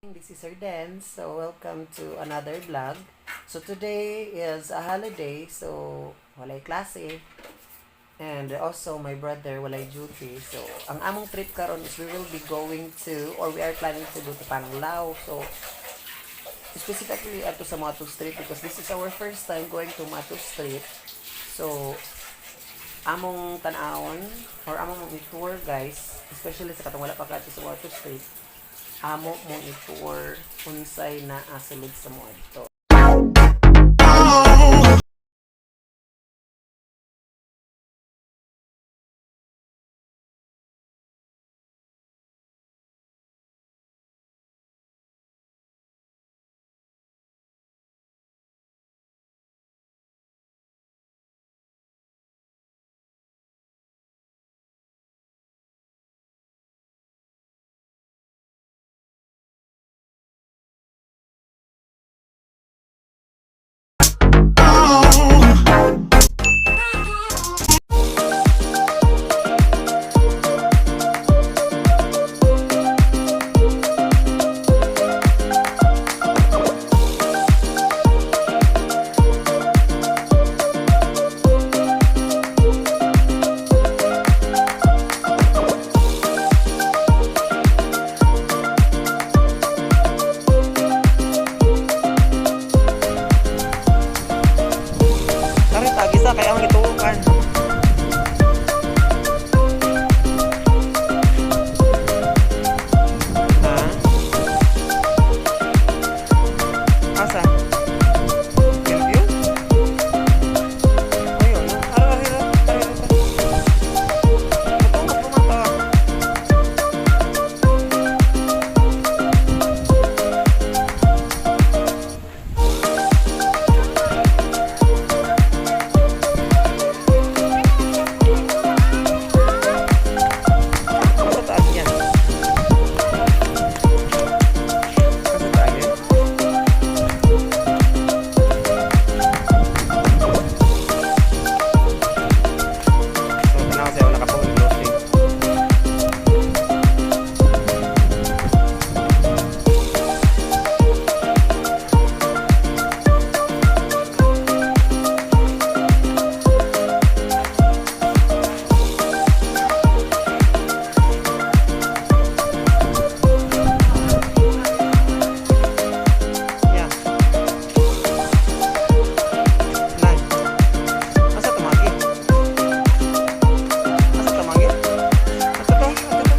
This is Sir Den. So welcome to another vlog. So today is a holiday, so walay klase. And also my brother walay duty. So ang among trip karon is we will be going to, or we are planning to go to Panglao. So specifically ato sa Moatu Street because this is our first time going to Moatu Street. So among tan-awon or among i-tour, guys, especially sa katong wala pa kadto sa Moatu Street, amo mong i-tour unsay naa sulod sa moadto. Tara, tagisa kaya ang gituokan. Ha? Asa? Bellevue? Ayun na. Ara, ara, ara, ara, ara. Matungod pa man ta. Asa taas niya? Asa taas niya? So, tanaw siya, wala ka pa closing. Yeah. Nay. Asa tumagi? Asa tumagi? Ato to, ato to.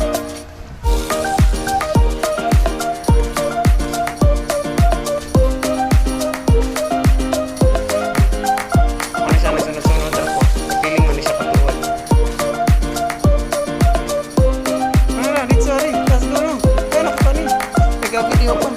Ano siya, nagsunod-sunod ako. Feeling mo ni siya patuod. Ano na, dito, sorry. Let's go no. Ay, nakita ni. Nag-video pa.